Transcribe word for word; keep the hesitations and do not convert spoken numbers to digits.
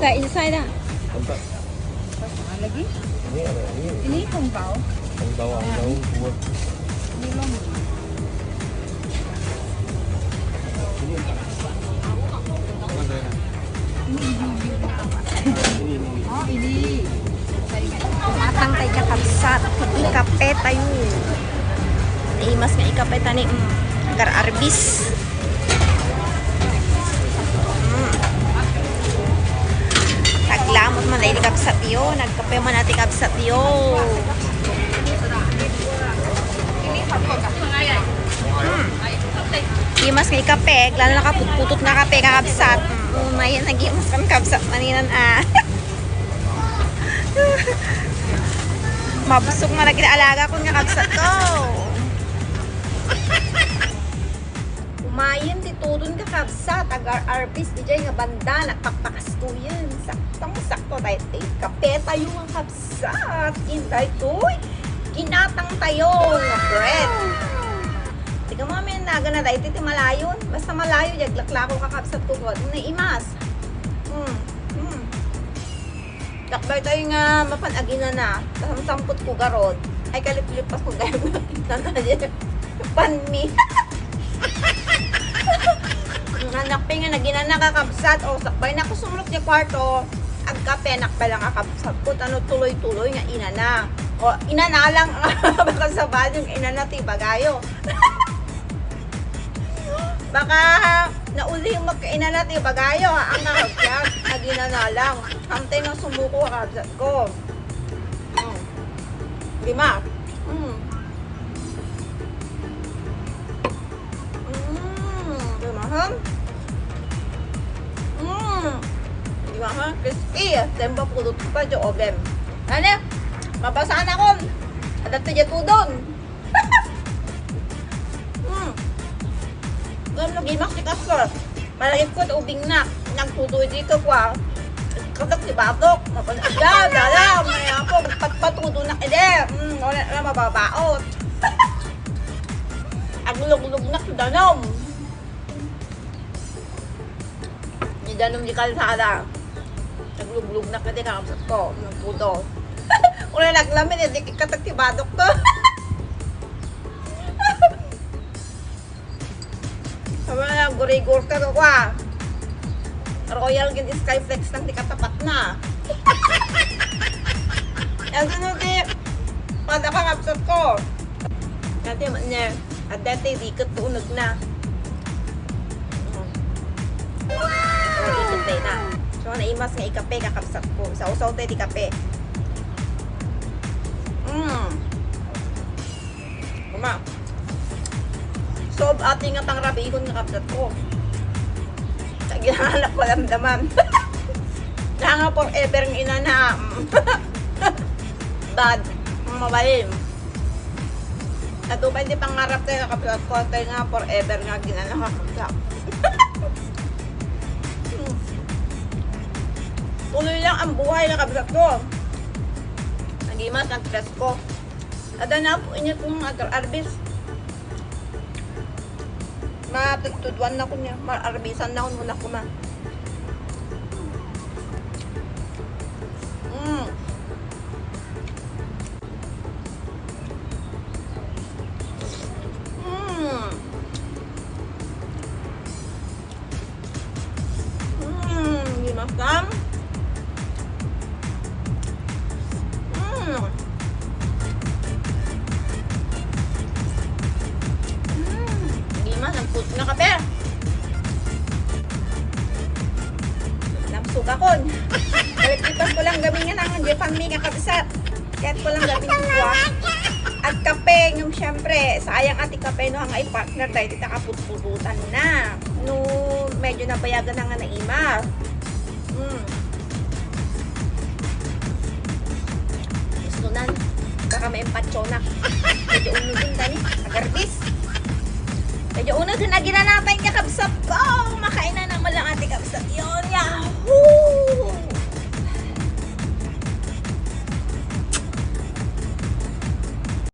Ay, inside ah. Lagi? Ini, ano, ini? Ini kung bao? Ang bao, ang bao, buwag. Ini lang. Oh, ini. Matang tayo kakabsat. Ikape tayo. Imas nga ikape tani. Mm. Agar arbis. Mm. Naglamot man dahil kabsat yo. Nagkape man natin kabsat yo. Mm. Imas nga ikape. Lalo nakaputputot nga kape kakabsat. Mm. Umayan, nag-imas kan kabsat maninan ah. Mabsog man lagi alaga ko nga kabsat ko. Umayen ti tudon kakabsat, agar arbis, di jay nga banda, nagpakpakas ko yun. Saktong-sakto, dahil eh, kape tayo nga kabsat. Inday toy, ginatang tayo nga bread. Tika mo, amin, naga na dahil ti malayon. Basta malayo, jaglaklako kakabsat ko, God. Naimas. Hmm. Hmm. Dakbay tayo nga mapan aginana, kasamsampot ko garod. Ay, kaliplipas ko gayam nakita na di. Panmi. Ang anak pa nga naginana kakabsat, o, sakbay na ko sumulok di kwarto. Agkape, anak pa lang kakabsat ko, tano tuloy-tuloy nga inana. O, inana lang, baka sa baling inana, ti bagayo. Baka nauli yung magkainana, ti bagayo, ha? Ang kakabsat, naginana lang. Hamtay nga sumuko, kabsat ko. Mm. Di ba? Mm. Mm. Di ba, ha? Mm. Di ba, ha? Crispy. Tempo pudot pa di oven. Ano? Mabasaan ako. Adat na dyan tudon. Hmm. Ngem nagimak ti kasla. Malagip ko, ubing na. Nagtutuy dito ko, ah. Katak ti batok. Mapan-, da, da, da. May ako, patpatudo na kede. Hmm, wala na mababaot. Agluglog na ti danum. Ni danum di kalsada. Nagluglog na kadi kakabsat ko. Nagpudo. Wala naglamin, eh, di katak ti batok to. Sabi na, gurigor ka, kwa. Royal gid Skyflex lang, di katapat na. Ang sunod, di, pada kakabsat ko. Dati man niya, at dati di ka tunag na. Mm. Wow! Ikot tayo na. So, naimas nga ikape, kakabsat ko. Sa usaw tayo di kape. Mm. Kuma. So, ati nga pangrabihon nga kabsat ko. Sa ginaanak ko, lamdaman. Kaya nga forever nga inana. Bad. Ang mabalin. Ato pa, hindi pangarap tayo, kakabsat ko, tayo nga forever nga ginana, kakabsat. Tuloy lang ang buhay, kakabsat ko. Nagimas, nagpresko. Ada na po, init ng agar-arbis. Matutudwan na ko niya. Mar-arbisan na ko muna ko ma. Mm. Mm. Mm, di masam. Mm. Mm, di masam. Put na kape. Napsukakon. Balik-ipas ko lang gamin nga nangan, di pang mi nga kabsat. Kahit ko lang gamin kuha. At kape, yung siyempre, sayang ati kape, no, ang ay partner, dahil kita kaputpututan na. No, medyo nabayagan na nga naimas. Hmm. Gusto nan, baka may empatyo na. Medyo unudin tani, agarbis. Medyo unudin na ginanatay niya, kabsat ko. Makain na naman lang ati kabsat. Yun, yahoo!